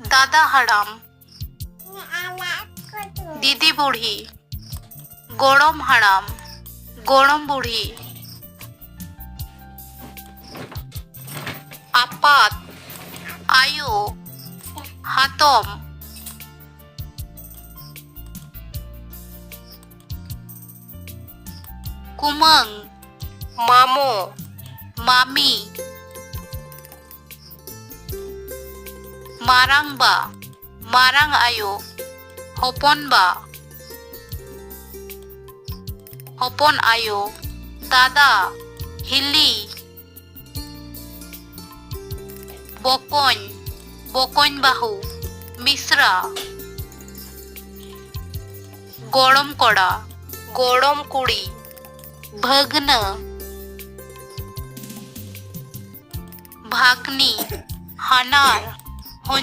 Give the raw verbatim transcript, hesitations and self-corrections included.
ᱫᱟᱫᱟ ᱦᱟᱲᱟᱢ, ᱫᱤᱫᱤ ᱵᱩᱲᱦᱤ, ᱜᱚᱲᱚᱢ ᱦᱟᱲᱟᱢ, ᱜᱚᱲᱚᱢ ᱵᱩᱲᱦᱤ, ᱟᱯᱟᱛ, ᱟᱭᱳ, ᱦᱟᱛᱚᱢ, ᱠᱩᱢᱟᱹᱝ, ᱢᱟᱢᱚ, ᱢᱟᱢᱤ, ᱢᱟᱨᱟᱝᱵᱟ, ᱢᱟᱨᱟᱝ ᱟᱭᱳ, ᱦᱚᱯᱚᱱᱵᱟ, ᱦᱚᱯᱚᱱ ᱟᱭᱳ, ᱫᱟᱫᱟ, ᱦᱤᱞᱤ, ᱵᱚᱠᱚᱧ, ᱵᱚᱠᱚᱧ ᱵᱟᱹᱦᱩ, ᱢᱤᱥᱨᱟ, ᱜᱚᱲᱚᱢ ᱠᱚᱲᱟ, ᱜᱚᱲᱚᱢ ᱠᱩᱲᱤ, ᱵᱷᱟᱹᱜᱽᱱᱟᱹ, ᱵᱷᱟᱜᱽᱱᱤ, ᱦᱟᱱᱟᱨ,